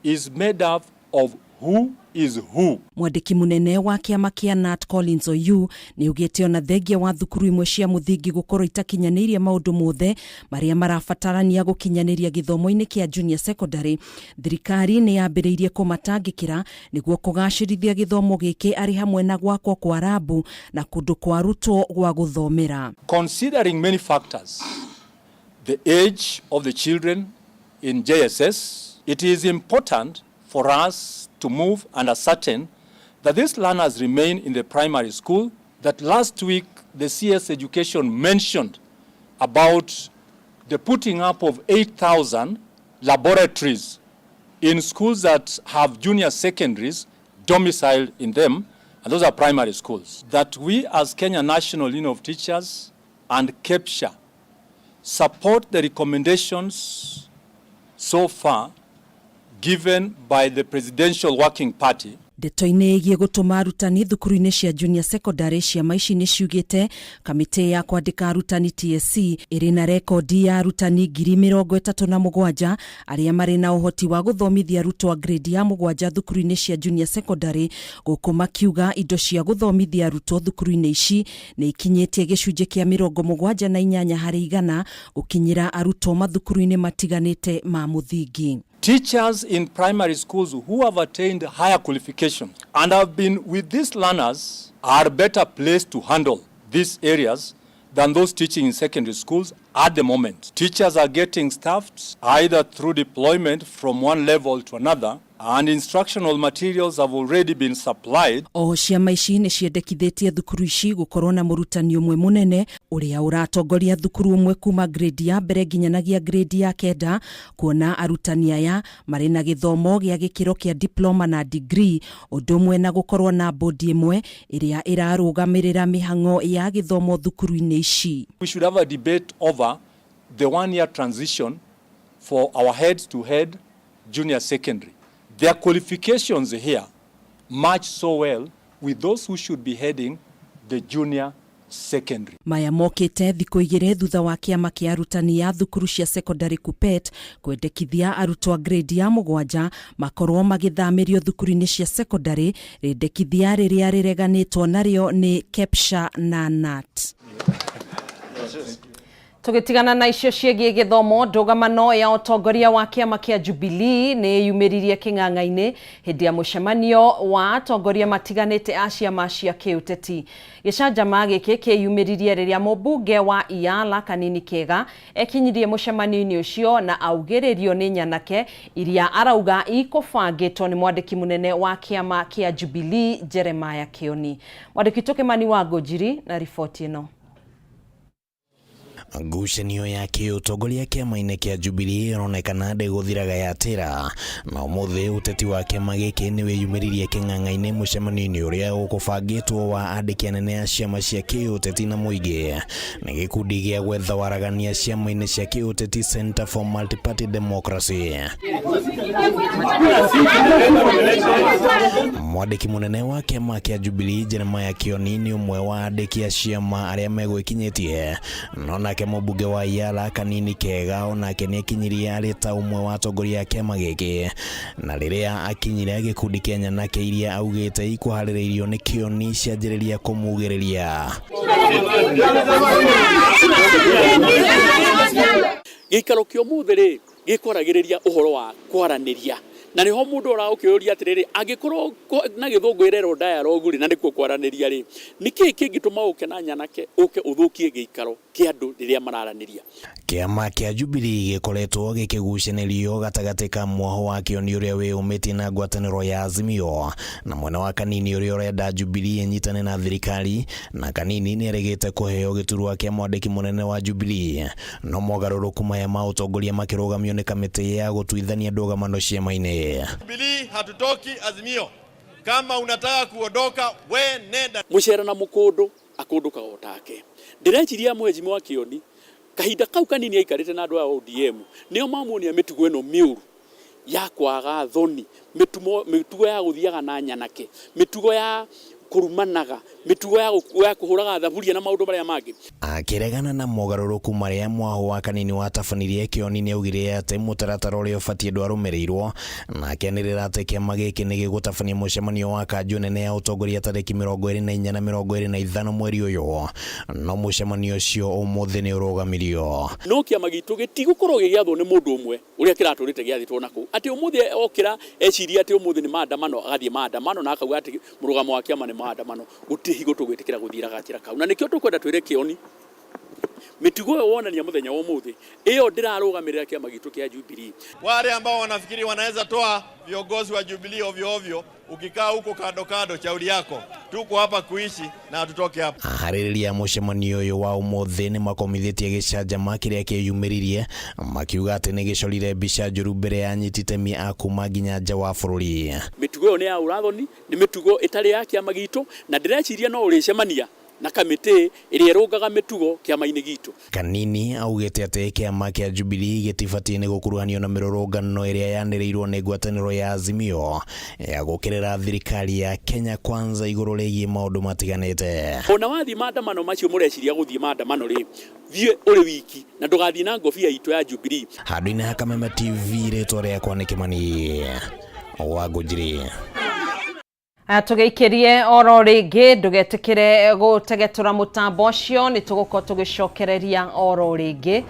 [SPEAKER 24] is made up of who is who.
[SPEAKER 23] Mwandĩki mũnene wa kĩama kĩa KNUT Collins Oyu nĩ augĩte ona thengia wa thukuru imwe cia mũthingi gũkorwo itakinyanĩirie maũndũ mothe marĩa marabatarania gũkinyanĩria gĩthomo-inĩ kĩa junior secondary, thirikari nĩ yambĩrĩirie kũmatangĩkĩra nĩguo kũgacĩrithia gĩthomo gĩkĩ, arĩ hamwe na gwakwo kwa rabu na kũndũ kwa arutwo gwa gũthomera.
[SPEAKER 24] Considering many factors, the age of the children in JSS, it is important for us to move and ascertain That these learners remain in the primary school, that last week the CS Education mentioned about the putting up of 8,000 laboratories in schools that have junior secondaries domiciled in them, and those are primary schools. That we as Kenya National Union of Teachers and KEPSHA support the recommendations so far given by the Presidential Working Party.
[SPEAKER 23] Ndeto-inĩ ĩgiĩ gũtũma arutani thukuru-inĩ cia junior secondary, ciama ici nĩ ciugĩte kamĩtĩ ya kwandĩka arutani TSC ĩrĩ na rekondi ya arutani 37,000 arĩa marĩ na ũhoti wa gũthomithia arutwo a grade ya 7 thukuru-inĩ cia junior secondary, gũkũ makiuga indo cia gũthomithia arutwo thukuru-inĩ ici nĩ ikinyĩtie gĩcunjĩ kĩa 78% gũkinyĩra arutwo mathukuru-inĩ matiganĩte ma mũthingi.
[SPEAKER 24] Teachers in primary schools who have attained higher qualifications and have been with these learners are better placed to handle these areas than those teaching in secondary schools at the moment. Teachers are getting staffed either through deployment from one level to another, and instructional materials have already been supplied.
[SPEAKER 23] Oho ciama ici nĩ ciendekithĩtie thukuru ici gũkorwo na mũrutani ũmwe mũnene ũrĩa ũratongoria thukuru ũmwe kuma grade ya mbere nginyanagia grade ya 9, kuona arutani aya marĩ na gĩthomo gĩa gĩkĩro kĩa diploma na degree, ũndũ ũmwe na gũkorwo na bodi ĩmwe ĩrĩa ĩrarũgamĩrĩra mĩhang'o ya gĩthomo thukuru-inĩ ici.
[SPEAKER 24] We should have a debate over the one-year transition for our head-to-head junior secondary. Their qualifications here match so well with those who should be heading the junior secondary.
[SPEAKER 23] Maya mokĩte thikũ 2 thutha wa kĩama kĩa arutani ya thukuru cia secondary KUPPET kwendekithia arutwo a grade ya 7 makorwo magĩthamĩrio thukuru-inĩ cia secondary, rĩndekithia rĩrĩa rĩreganĩtwo narĩo nĩ KEPSHA na KNUT.
[SPEAKER 1] Tũgĩtigana na icio ciĩgiĩ gĩthomo, ndũgamano ya ũtongoria wa kĩama kĩa Jubilee nĩ yumĩririe kĩng'ang'a-inĩ hĩndĩ ya mũcemanio wa atongoria matiganĩte a ciama cia kĩũteti. Gĩcanjama gĩkĩ kĩyumĩririe rĩrĩa mũmbunge wa Iyala Kanini Kega ekinyirie mũcemanio-inĩ ũcio na augĩrĩrio nĩ nyanake iria arauga ikũbangĩtwo nĩ mwandĩki mũnene wa kĩama kĩa Jubilee Jeremiah Kioni. Mwandĩki witũ Kimani wa Ngũnjiri na riboti ĩno.
[SPEAKER 2] Ngucanio ya kĩũtongoria kĩama-inĩ kĩa Jubilee ĩronekana ndĩgũthiraga yatĩra, na ũmũthĩ ũteti wa kĩama gĩkĩ nĩ wĩyumĩririe kĩng'ang'a-inĩ mũcemanio-inĩ ũrĩa ũkũbangĩtwo wa andĩki anene a ciama cia kĩũteti na mũingĩ nĩ gĩkundi gĩa gwetha waragania ciama-inĩ cia kĩũteti Center for Multi-Party Democracy. Mwandĩki mũnene wa kĩama kĩa Jubilee Jeremiah Kioni nĩ ũmwe wa andĩki a ciama arĩa megwĩkinyĩtie, no nake mũmbunge wa Iyala Kanini Kega onake nĩ akinyirie arĩ ta ũmwe wa atongoria a kĩama gĩkĩ, na rĩrĩa akinyire gĩkundi kĩa nyanake iria augĩte ikũharĩrĩirio nĩ Kioni cianjĩrĩria kũmugĩrĩria.
[SPEAKER 5] Gĩikaro kĩa ũmũthĩ rĩ gĩkwaragĩrĩria ũhoro wa kwaranĩria, na nĩho mũndũ ũraũkĩũria atĩrĩrĩ, angĩkorwo na gĩthũngũ ĩrerwo dialogue rĩ, na nĩkuo kwaranĩria rĩ, nĩkĩĩ kĩngĩtũma ũke na nyanake ũke ũthũkie gĩikaro kĩa andũ rĩrĩa mararanĩria?
[SPEAKER 2] Kĩama kĩa Jubilee gĩkoretwo gĩkĩgucanĩrio gatagatĩ ka mwaho wa Kioni ũrĩa wĩyũmĩtie na ngwatanĩro ya Azimio na mwena wa Kanini ũrĩa ũrenda Jubilee ĩnyitane na thirikari, na Kanini nĩerĩgĩte kũheo gĩturwa kĩa mwandĩki mũnene wa Jubilee, no mogarũrũku maya ma ũtongoria makĩrũgamio nĩ kamĩtĩ ya gũtuithania ndũgamano ciama-inĩ.
[SPEAKER 6] Jubilee hatutoki Azimio. Kama unataka kuondoka we nenda.
[SPEAKER 5] Mũcera na mũkũndũ akũndũkaga o take. Ndĩreciria mheshimiwa wa Kioni kahinda kau kanini aikarĩte na andũ a ODM nĩo mamuonia mĩtugo ĩno mĩũru ya kwaga thoni, mĩtugo ya gũthiaga na nyanake, mĩtugo ya kũrumanaga, mĩtugo ya kũhũraga thaburia na maũndũ marĩa mangĩ.
[SPEAKER 2] Akĩregana na mogarũrũku marĩa mwaho wa Kanini watabanirie, Kioni nĩaugire atĩ mũtaratara ũrĩa ũbatiĩ ndwarũmĩrĩirwo, na akĩanĩrĩra atĩ kĩama gĩkĩ nĩ gĩgũtabania mũcemanio wa kanjũ nene ya ũtongoria tarĩki 24 na 25 mweri ũyũ, no mũcemanio ũcio ũmũthĩ nĩ ũrũgamirio.
[SPEAKER 5] No kĩama gitũ gĩtigũkorwo gĩgĩathwo nĩ mũndũ ũmwe ũrĩa kĩratũrĩte gĩathĩtwo na kũu, atĩ ũmũthĩ okĩra eciria atĩ ũmũthĩ nĩ maandamano, agathiĩ maandamano na akauga atĩ mũrũgamo wa kĩama nĩ maandamano. Gũtirĩ hingo tũgwĩtĩkĩra gũthiĩra gacĩra kau, na nĩkĩo tũkwenda twĩre Kioni Mĩtugo ĩyo wonania mũthenya wa ũmũthĩ ĩyo ndĩrarũgamĩrĩra kĩama gitũ kĩa Jubilee.
[SPEAKER 6] Wale ambao wanafikiri wanaweza toa viongozi wa Jubilee ovyo ovyo, ukikaa huko kando kando, shauri yako. Tuko hapa kuishi na hatutoke hapa.
[SPEAKER 2] Aharĩrĩria mũcemanio ũyũ wa ũmũthĩ nĩ makomithĩtie gĩcanjama kĩrĩa kĩyumĩririe makiuga atĩ nĩ gĩcorire mbica njũru mbere ya anyiti itemi a kuma nginya nja wa bũrũri.
[SPEAKER 5] Mĩtugo ĩyo nĩ ya ũrathoni, nĩ mĩtugo ĩtarĩ ya kĩama gitũ, na ndĩreciria no ũrĩcemania na kamĩtĩ ĩrĩa ĩrũngaga mĩtugo kĩama-inĩ gitũ.
[SPEAKER 2] Kanini augĩte atĩ kĩama kĩa Jubilee gĩtibatiĩ nĩ gũkuruhanio na mĩrũrũngano ĩrĩa yanĩrĩirwo nĩ ngwatanĩro ya Azimio ya gũkĩrĩra thirikari ya Kenya Kwanza igũrũ rĩgiĩ maũndũ matiganĩte.
[SPEAKER 5] Ona wathiĩ maandamano macio mũreciria gũthiĩ maandamano rĩ, thiĩ ũrĩ wiki na ndũgathiĩ na ngobia itũ ya Jubilee.
[SPEAKER 2] Handũ-inĩ ha Kameme TV, rĩtwa rĩakwa nĩ Kĩmani wa Ngũnjiri.
[SPEAKER 1] Tũgĩikĩrie oro rĩngĩ ndũgetĩkĩre gũtegetũra mũtambo ũcio nĩ tũgũkorwo tũgĩcokereria oro rĩngĩ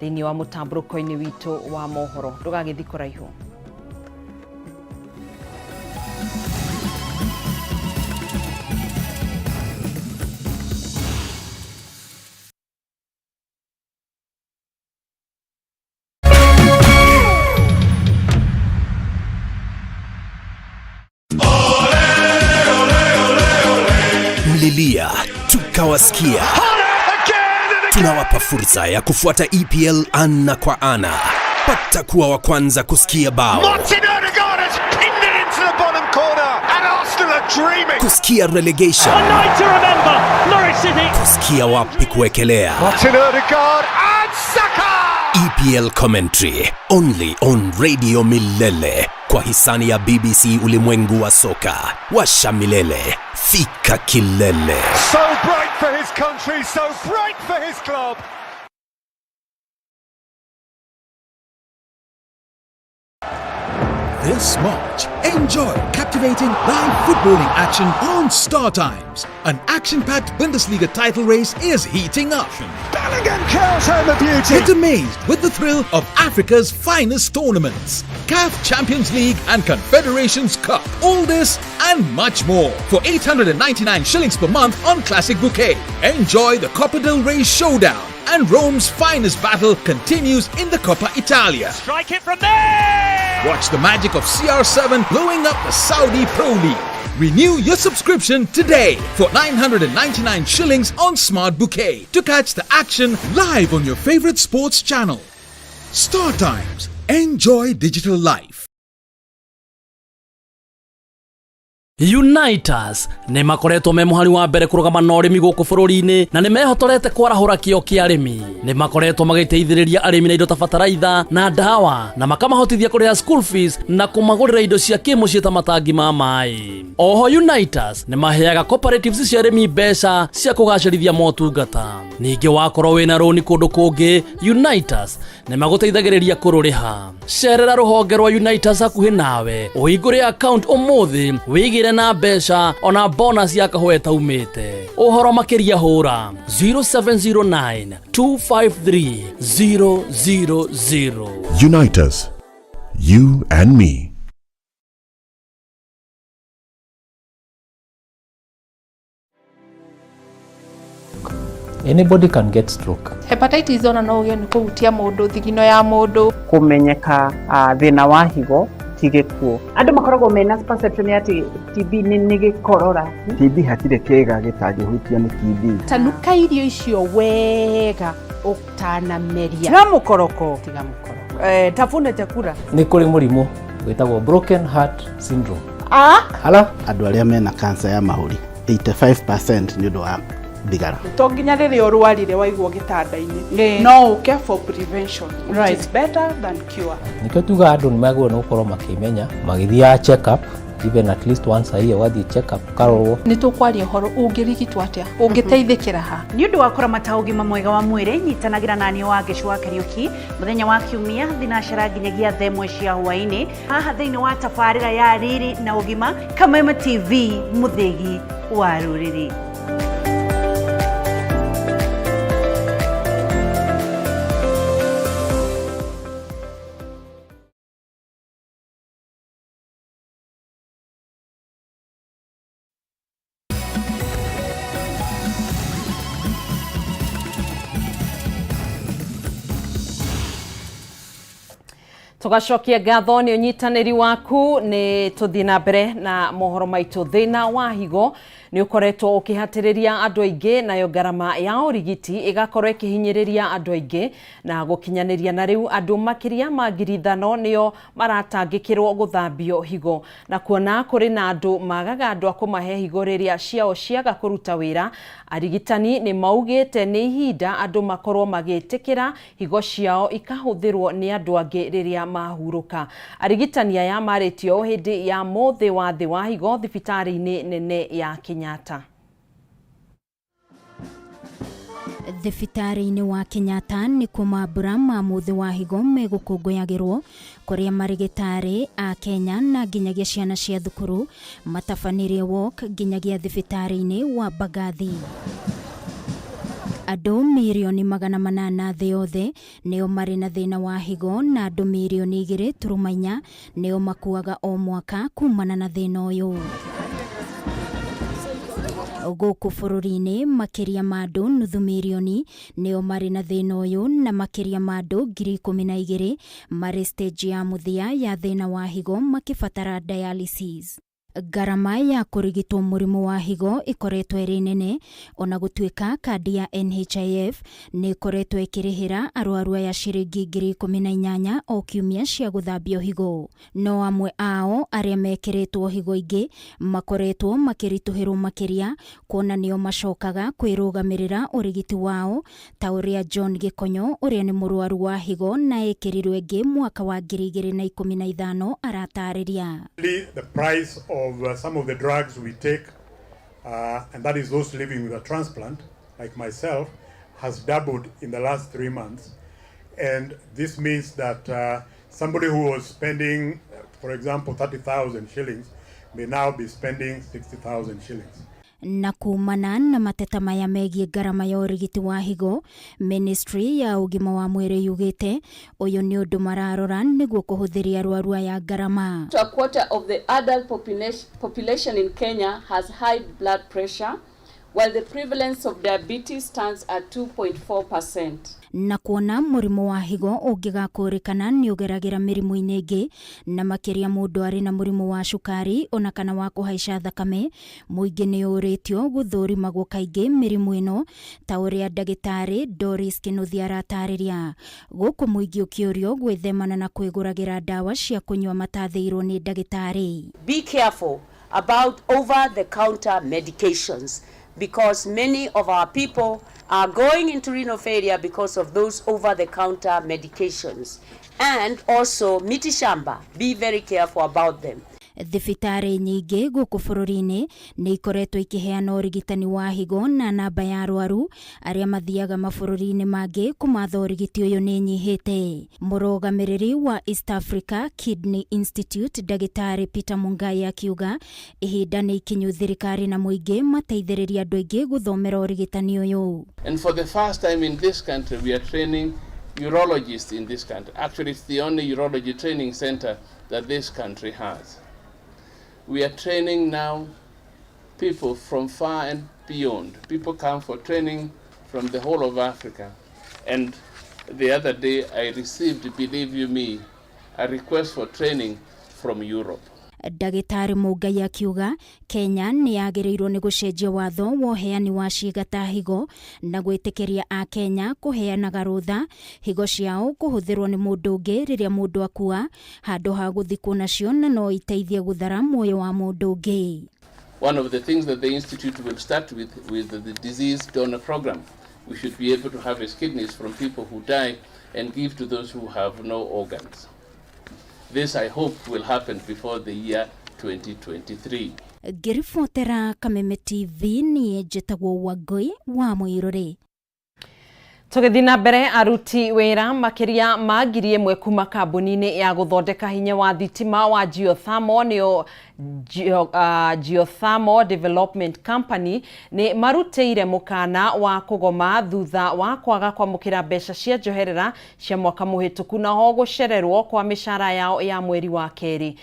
[SPEAKER 1] thĩinĩ wa mũtambũrũko-inĩ witũ wa mohoro ndũgagĩthiĩ kũraihu.
[SPEAKER 3] Mlilia tukawasikia. Tunawapa fursa ya kufuata EPL ana kwa ana. Pata kuwa wa kwanza kusikia bao,
[SPEAKER 15] Martin Odegaard has pinned it into the bottom corner, and Arsenal are dreaming.
[SPEAKER 3] kusikia relegation,
[SPEAKER 15] A night to remember, Norwich City.
[SPEAKER 3] kusikia wapi kuwekelea.
[SPEAKER 15] Martin Odegaard and Saka.
[SPEAKER 3] EPL commentary only on Radio Milele kwa hisani ya BBC Ulimwengu wa Soka. Washa milele, fika kilele.
[SPEAKER 15] So bright for his country, so bright for his club.
[SPEAKER 7] This March, enjoy captivating live footballing action on Star Times. An action-packed Bundesliga title race is heating up.
[SPEAKER 15] Bellingham curls home a beauty.
[SPEAKER 7] Get amazed with the thrill of Africa's finest tournaments, CAF Champions League and Confederations Cup. All this and much more for 899 shillings per month on Classic Bouquet. Enjoy the Copa del Rey showdown and Rome's finest battle continues in the Coppa Italia.
[SPEAKER 16] Strike it from there!
[SPEAKER 7] Watch the magic of CR7 blowing up the Saudi Pro League. Renew your subscription today for 999 shillings on Smart Bouquet to catch the action live on your favorite sports channel. Star Times. Enjoy digital life.
[SPEAKER 9] Unitas nĩ makoretwo me mũhari wa mbere kũrũgama na ũrĩmi gũkũ bũrũri-inĩ na nĩ mehotorete kwarahũra kĩo kĩa arĩmi. Nĩ makoretwo magĩteithĩrĩria arĩmi na indo ta bataraitha na ndawa na makamahotithia kũrĩha school fees na kũmagũrĩra indo cia kĩmũciĩ ta matangi ma maĩ. Oho Unitas nĩ maheaga cooperatives cia arĩmi mbeca cia kũgacĩrithia motungata. Ningĩ wakorwo wĩna rũni kũndũ kũngĩ, Unitas nĩ magũteithagĩrĩria kũrũrĩha. Cerera rũhonge rwa Unitas hakuhĩ nawe ũhingũre account ũmũthĩ wĩigĩre na mbeca ona bonus ya kahũa ĩtaumĩte. Ũhoro makĩria hũra 0709 253 000.
[SPEAKER 12] Unite us. You and me.
[SPEAKER 11] Anybody can get stroke.
[SPEAKER 25] Hepatitis ona no ũgĩe nĩ kũhutia mũndũ thigino ya mũndũ.
[SPEAKER 26] Kũmenyeka thĩna wa higo ti gĩkuũ.
[SPEAKER 21] Andũ makoragwo mena perception ya atĩ TB nĩ gĩkorora.
[SPEAKER 27] TB hatirĩ kĩga gĩtangĩhutio nĩ TB.
[SPEAKER 25] Tanuka irio icio wega ũtanameria.
[SPEAKER 21] Tiga mũkoroko.
[SPEAKER 25] Tiga mũkoroko.
[SPEAKER 21] Tafuna chakula.
[SPEAKER 11] Nĩ kũrĩ mũrimũ wĩtagwo broken heart syndrome.
[SPEAKER 21] Ah?
[SPEAKER 11] Hala?
[SPEAKER 28] Andũ arĩa mena cancer ya mahũri 85% nĩ ũndũ wa thigara.
[SPEAKER 25] To nginya rĩrĩa ũrwarire waigwo gĩtanda-inĩ no ũke for prevention, which is better than cure.
[SPEAKER 11] Nĩkĩo tugaga andũ nĩ magĩrĩirwo nĩ gũkorwo makĩmenya magĩthiaga check up even at least once a year, ũgathiĩ check up ũkarorwo.
[SPEAKER 25] Nĩ tũkwaria ũhoro ũngĩrigitwo atĩa, ũngĩteithĩkĩra ha.
[SPEAKER 29] Nĩ ũndũ wa kũramata ũgima mwega wa mwĩrĩ, nyitanagĩra na niĩ Wangeci wa Kariũki mũthenya wa Kiumia thinacara nginyagia thaa ĩmwe cia hwaĩ-inĩ haha thĩinĩ wa tabarĩra ya Riri na Ũgima, Kameme TV, mũthĩgi wa rũrĩrĩ.
[SPEAKER 1] Tũgacokia ngatho nĩ ũnyitanĩri waku. Nĩ tũthiĩ na mbere na mohoro maitũ. Thĩna wa higo nĩ ũkoretwo ũkĩhatĩrĩria andũ aingĩ, nayo ngarama ya ũrigiti ĩgakorwo ĩkĩhinyĩrĩria andũ aingĩ, na gũkinyanĩria na rĩu andũ makĩria ma 5,000 nĩo maratangĩkĩrwo gũthambio higo. Na kuona kũrĩ na andũ magaga andũ a kũmahe higo rĩrĩa ciao ciaga kũruta wĩra, arigitani nĩ maugĩte nĩ ihinda andũ makorwo magĩtĩkĩra higo ciao ikahũthĩrwo nĩ andũ angĩ rĩrĩa mahurũka. Arigitani aya marĩtie ũũ hĩndĩ ya mũthĩ wa thĩ wa higo thibitarĩ-inĩ nene ya Kenyatta.
[SPEAKER 4] Thibitarĩ-inĩ wa Kenyatta nĩkuo mambura ma mũthĩ wa higo megũkũngũyagĩrwo, kũrĩa marĩgĩtarĩ a Kenya na nginyagia ciana cia thukuru matabanirie walk nginyagia thibitarĩ-inĩ wa Mbagathi. Andũ 800,000,000 thĩ yothe nĩo marĩ na thĩna wa higo, na andũ 2.4 mirioni nĩo makuaga o mwaka kumana na thĩna ũyũ. Gũkũ bũrũri-inĩ makĩria ma andũ 500,000 nĩo marĩ na thĩna ũyũ, na makĩria ma andũ 12,000 marĩ stage ya mũthia ya thĩna wa higo makĩbatara dialysis. Ngarama ya kũrigitwo mũrimũ wa higo ĩkoretwo ĩrĩ nene, ona gũtuĩka kandi ya NHIF nĩ ĩkoretwo ĩkĩrĩhĩra arwaru aya ciringi 18,000 o kiumia cia gũthambio higo. No amwe ao arĩa mekĩrĩtwo higo ingĩ makoretwo makĩritũhĩrwo makĩria, kuona nĩo macokaga kwĩrũgamĩrĩra ũrigiti wao, ta ũrĩa John Gĩkonyo, ũrĩa nĩ mũrwaru wa higo na ĩkĩrirwo ĩngĩ mwaka wa 2015, aratarĩria.
[SPEAKER 8] The price of some of the drugs we take, and that is those living with a transplant, like myself, has doubled in the last 3 months. And this means that somebody who was spending, for example, 30,000 shillings may now be spending 60,000 shillings.
[SPEAKER 4] Na kumana na mateta maya megiĩ ngarama ya ũrigiti wa higo, ministry ya ũgima wa mwĩrĩ yugĩte ũyũ nĩ ũndũ mararora nĩguo kũhũthĩria arwaru aya ngarama.
[SPEAKER 10] A quarter of the adult population in Kenya has high blood pressure, while the prevalence of diabetes stands at 2.4%.
[SPEAKER 4] Na kuona mũrimũ wa higo ũngĩgakũrĩkana nĩ ũgeragĩra mĩrimũ-inĩ ĩngĩ, na makĩria mũndũ arĩ na mũrimũ wa cukari ona kana wa kũhaica thakame, mũingĩ nĩ ũrĩtio gũthũrimagwo kaingĩ mĩrimũ ĩno, ta ũrĩa ndagĩtarĩ Doris Kĩnuthia aratarĩria. Gũkũ mũingĩ ũkĩũrio gwĩthemana na kwĩgũragĩra ndawa cia kũnyua matathĩirwo nĩ ndagĩtarĩ.
[SPEAKER 13] Be careful about over the counter medications, because many of our people are going into renal failure because of those over the counter medications. And also mitishamba, be very careful about them.
[SPEAKER 4] Thibitarĩ nyingĩ gũkũ bũrũri-inĩ nĩ ikoretwo ikĩheana ũrigitani wa higo, na namba ya arwaru arĩa mathiaga mabũrũri-inĩ mangĩ kũmatha ũrigiti ũyũ nĩ nyihĩte. Mũrũgamĩrĩri wa East Africa Kidney Institute, ndagĩtarĩ Peter Mungai, akiuga ihinda nĩ ikinyu thirikari na mũingĩ mateithĩrĩria andũ aingĩ gũthomera ũrigitani ũyũ.
[SPEAKER 14] And for the first time in this country, we are training urologists in this country. Actually, it's the only urology training center that this country has. We are training now people from far and beyond. People come for training from the whole of Africa. And the other day I received, believe you me, a request for training from Europe.
[SPEAKER 4] Ndagĩtarĩ Mũngai akiuga Kenya nĩ yagĩrĩirwo nĩ gũcenjia watho wa ũheani wa ciĩga ta higo na gwĩtĩkĩria Akenya kũheanaga rũtha higo ciao kũhũthĩrwo nĩ mũndũ ũngĩ rĩrĩa mũndũ akua, handũ ha gũthikwo nacio, na no iteithie gũthara muoyo wa mũndũ ũngĩ.
[SPEAKER 14] One of the things that the institute will start with the disease donor program. We should be able to harvest kidneys from people who die and give to those who have no organs. This, I hope, will happen before the year 2023.
[SPEAKER 4] Ngĩribotera Kameme TV, niĩ njĩtagwo Wangũi wa Mũirũrĩ.
[SPEAKER 1] Tũgĩthiĩ na mbere, aruti wĩra makĩria ma 1,000 kuma kambuni-inĩ ya gũthondeka hinya wa thitima wa geothermal nĩo Geothermal Development Company nĩ marutĩire mũkana wa kũgoma thutha wa kwaga kwamũkĩra mbeca cia njoherera cia mwaka mũhĩtũku na ho gũcererwo kwa mĩcara yao ya mweri wa kerĩ.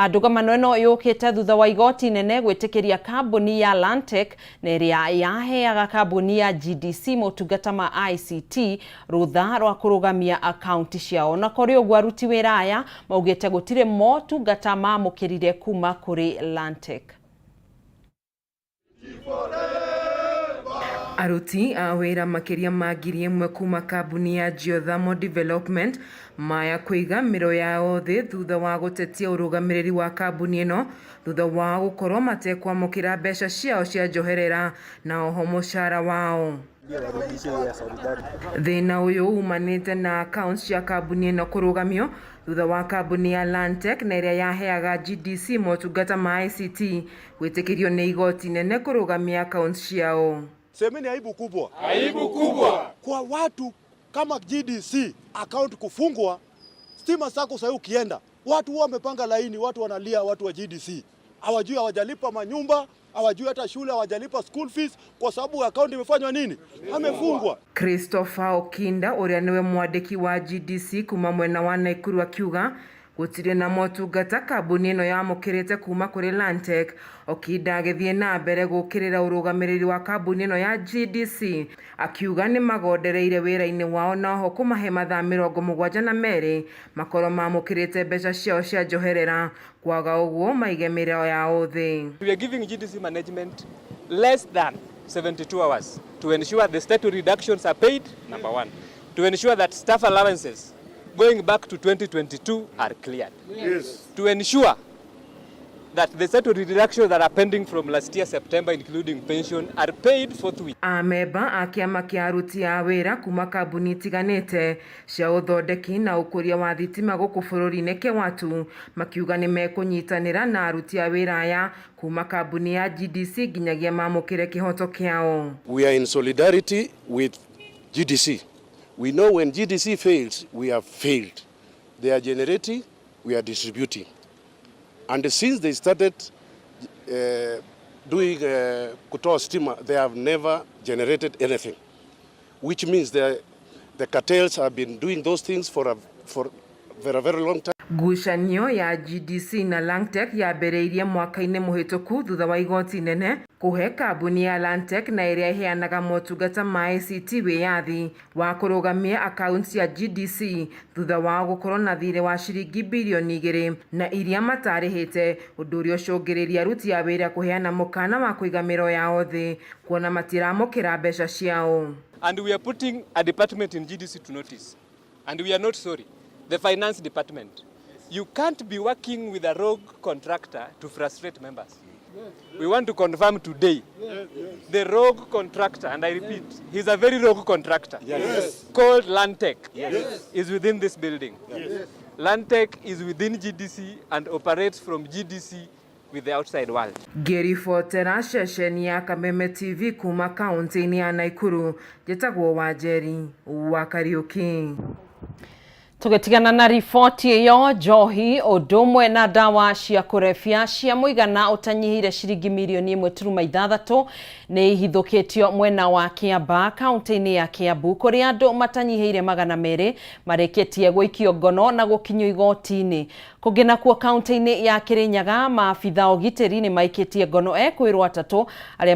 [SPEAKER 1] Ndũgamano ĩno yũkĩte thutha wa igoti inene gwĩtĩkĩria kambuni ya Landtech na ĩrĩa yaheaga kambuni ya GDC motungata ma ICT rũtha rwa kũrũgamia akaunti ciao. Na kũrĩ ũguo aruti wĩra aya maugĩte gũtirĩ motungata mamũkĩrire kuma kũrĩ Landtech.
[SPEAKER 5] Aruti a wĩra makĩria ma 1,000 kuma kambuni ya Geothermal Development maya kũiga mĩro yao thĩ thutha wa gũtetia ũrũgamĩrĩri wa kambuni ĩno thutha wa gũkorwo matekwamũkĩra mbeca ciao cia njoherera na oho mũcara wao. Thĩna ũyũ umanĩte na accounts cia kambuni ĩno kũrũgamio thutha wa kambuni ya Landtech na ĩrĩa yaheaga GDC motungata ma ICT gwĩtĩkĩrio nĩ igoti nene kũrũgamia accounts ciao.
[SPEAKER 6] Semeni aibu kubwa.
[SPEAKER 17] Aibu kubwa.
[SPEAKER 6] Kwa watu kama GDC account kufungwa, stima sako sasa ukienda, watu wamepanga laini, watu wanalia, watu wa GDC hawajui, hawajalipa manyumba, hawajui hata shule, hawajalipa school fees kwa sababu account imefanywa nini? Amefungwa.
[SPEAKER 5] Christopher Okinda ũrĩa nĩwe mwandĩki wa GDC kuma mwena wa Naikuru akiuga gũtirĩ na motungata kambuni ĩno yamũkĩrĩte kuma kũrĩ Landtech. Okinda agĩthiĩ na mbere gũkĩrĩra ũrũgamĩrĩri wa kambuni ĩno ya GDC akiuga nĩ magondereire wĩra-inĩ wao na oho kũmahe mathaa 72 makorwo mamũkĩrĩte mbeca ciao cia njoherera, kwaga ũguo maige mĩro yao thĩ.
[SPEAKER 18] We are giving GDC management less than 72 hours to ensure the statutory reductions are paid, number one, to ensure that staff allowances going back to 2022 are cleared.
[SPEAKER 6] Yes.
[SPEAKER 18] To ensure that the statutory reductions that are pending from last year September, including pension, are paid forthwith.
[SPEAKER 5] Amemba a kĩama kĩa aruti a wĩra kuma kambuni itiganĩte cia ũthondeki na ũkũria wa thitima gũkũ bũrũri-inĩ Kewatu makiuga nĩ mekũnyitanĩra na aruti a wĩra aya kuma kambuni ya GDC nginyagia mamũkĩre kĩhoto kĩao.
[SPEAKER 19] We are in solidarity with GDC. We know when GDC fails, we have failed. They are generating, we are distributing. And since they started doing kutoa stima, they have never generated anything, which means the cartels have been doing those things for a very, very long time.
[SPEAKER 5] Ngucanio ya GDC na Landtech yambĩrĩirie mwaka-inĩ mũhĩtũku thutha wa igoti inene kũhe kambuni ya Landtech na ĩrĩa ĩheanaga motungata ma ICT wĩyathi wa kũrũgamia akaunti cia GDC thutha wao gũkorwo na thirĩ wa ciringi birioni 2 na iria matarĩhĩte, ũndũ ũrĩa ũcũngĩrĩirie aruti a wĩra kũheana mũkana wa kũiga mĩro yao thĩ kuona matiramũkĩra mbeca ciao.
[SPEAKER 18] And we are putting a department in GDC to notice. And we are not sorry. The finance department. You can't be working with a rogue contractor to frustrate members. We want to confirm today.
[SPEAKER 6] Yes.
[SPEAKER 18] The rogue contractor, and I repeat, he's a very rogue contractor.
[SPEAKER 6] Yes.
[SPEAKER 18] Called Landtech.
[SPEAKER 6] Yes.
[SPEAKER 18] Is within this building.
[SPEAKER 6] Yes.
[SPEAKER 18] Landtech is within GDC and operates from GDC with the outside world.
[SPEAKER 5] Ngĩribotera ceceni ya Kameme TV kuma kaunti-inĩ ya Naikuru, njĩtagwo Wanjeri wa Kariuki.
[SPEAKER 1] Tũgĩtigana na riboti ĩyo, njohi ũndũ ũmwe na ndawa cia kũrebia cia mũigana ũtanyihĩire ciringi mirioni 1.6 nĩ ihithũkĩtio mwena wa Kiambaa kaunti-inĩ ya Kiambu kũrĩa andũ matanyihĩire 200 marĩkĩtie gũikio ngono na gũkinyio igoti-inĩ. Kũngĩ nakuo kaunti-inĩ ya Kirinyaga maabitha ũgitĩri nĩ maikĩtie ngono ekwĩrwo 3 arĩa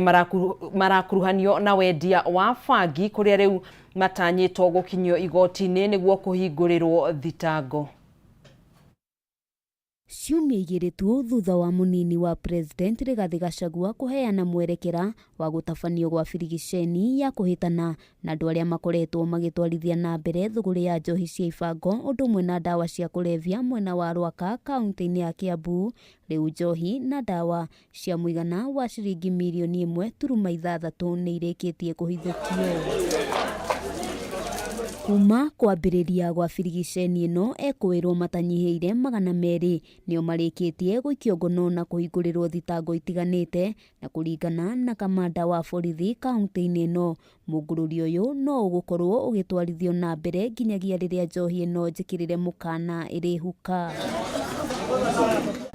[SPEAKER 1] marakuruhanio na wendia wa bangi kũrĩa rĩu matanyĩtwo gũkinyio igoti-inĩ nĩguo kũhingũrĩrwo thitango.
[SPEAKER 4] Ciumia igĩrĩ tu thutha wa mũnini wa President Rigathi Gachagua kũheana mwerekera wa gũtabanio gwa birigiceni ya kũhĩtana na andũ arĩa makoretwo magĩtwarithia na mbere thũgũrĩ ya njohi cia ibango ũndũ ũmwe na ndawa cia kũrebia mwena wa Rwaka kaunti-inĩ ya Kiambu, rĩu njohi na ndawa cia mũigana wa ciringi mirioni 1.6 nĩ irĩkĩtie kũhithũkio. Kuma kwambĩrĩria gwa birigiceni ĩno ekwĩrwo matanyihĩire 200 nĩo marĩkĩtie gũikio ngono na kũhingũrĩrwo thitango itiganĩte, na kũringana na kamanda wa borithi kaunti-inĩ ĩno, mũngũrũri ũyũ no ũgũkorwo ũgĩtwarithio na mbere nginyagia rĩrĩa njohi ĩno njĩkĩrĩre mũkana ĩrĩhuka.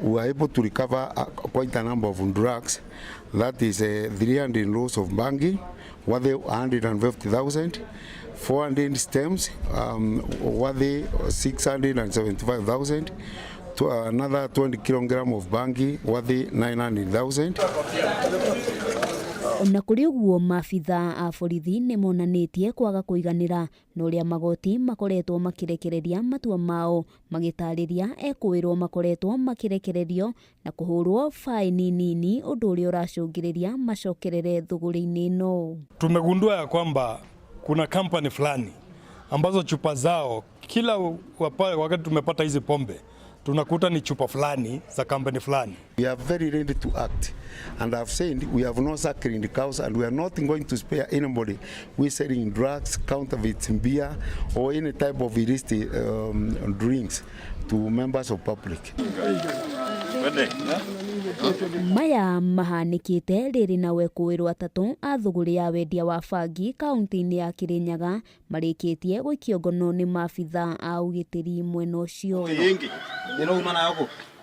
[SPEAKER 2] We were able to recover quite a number of drugs. That is 300 rolls of bangi, worth 150,000, 400 stems, worth 675,000, to another 20 kilogram of bangi, worth 900,000.
[SPEAKER 4] Ona kũrĩ ũguo, maabitha a borithi nĩ monanĩtie kwaga kũiganĩra na ũrĩa magoti makoretwo makĩrekereria matua mao, magĩtarĩria ekũĩrwo makoretwo makĩrekererio na kũhũrwo baĩni nini, ũndũ ũrĩa ũracũngĩrĩria macokerere thũgũrĩ-inĩ ĩno.
[SPEAKER 3] Tumegundua ya kwamba kuna kampani fulani ambazo chupa zao kila wakati tumepata hizi pombe tunakuta ni chupa fulani za kampani fulani.
[SPEAKER 2] We are very ready to act, and I've said we have no sacred cows, and we are not going to spare anybody who is selling drugs, counterfeit beer, or any type of illicit drinks to members of public.
[SPEAKER 4] Maya mahanĩkĩte rĩrĩ na wekũĩrwo atatũ a thũgũrĩ ya wendia wa bangi kaunti-inĩ ya Kirinyaga marĩkĩtie gũikio ngono nĩ maabitha a ũgitĩri mwena ũcio.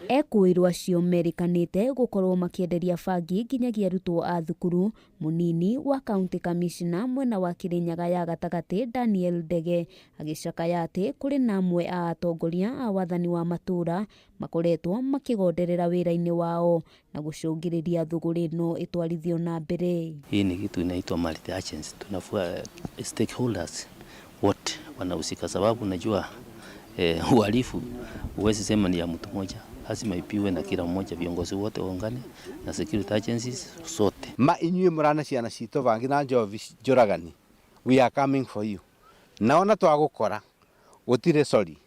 [SPEAKER 4] Ekũĩrwo acio merĩkanĩte gũkorwo makĩenderia bangi nginyagia arutwo a thukuru. Mũnini wa county commissioner mwena wa Kirinyaga ya gatagatĩ Daniel Ndege agĩcakaya atĩ kũrĩ na amwe a atongoria a wathani wa matũũra makoretwo makĩgonderera wĩra-inĩ wao na gũcũngĩrĩria thũgũrĩ ĩno ĩtwarithio na mbere.
[SPEAKER 15] Hii ni kitu inaitwa multi agency. Tunafua stakeholders wote wanahusika, sababu najua uhalifu huwezi sema ni ya mtu mmoja, lazima ipiwe na kila mmoja, viongozi wote waungane na security agencies sote.
[SPEAKER 16] Ma inyuĩ mũrane ciana citũ bangi na njovi njũragani, we are coming for you, naona twagũkora gũtirĩ sorry,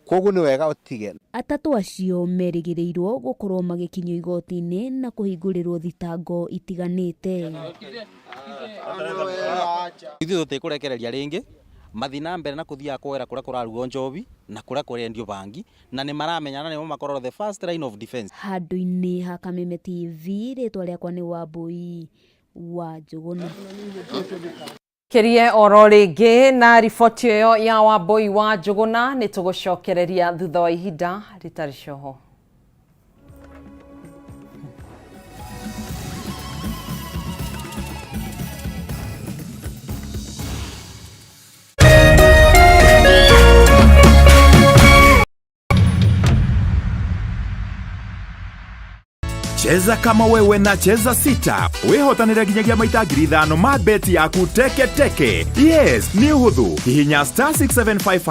[SPEAKER 16] koguo nĩ wega ũtige.
[SPEAKER 4] Atatũ acio merĩgĩrĩirwo gũkorwo magĩkinyio igoti-inĩ na kũhingũrĩrwo thitango itiganĩte.
[SPEAKER 17] Ithuĩ tũtikũrekereria rĩngĩ mathi na mbere na kuthiaga kuoera kuria kurarugwo njovi na kuria kurendio bangi, na nĩ maramenyana nĩo makorwo the first line of defense.
[SPEAKER 4] Handũ-inĩ ha Kameme TV, rĩtwa rĩakwa nĩ Wambui wa Njũgũna.
[SPEAKER 1] Kĩrie oro rĩngĩ na riboti ĩyo ya Wambui wa Njũgũna nĩ tũgũcokereria thutha wa ihinda rĩtarĩ coho.
[SPEAKER 12] Cheza kama wewe na Cheza Sita wihotanire nginyagia maita 5,000 ma beti yaku teke teke. Yes, nĩ ũhũthũ, hihinya star 675.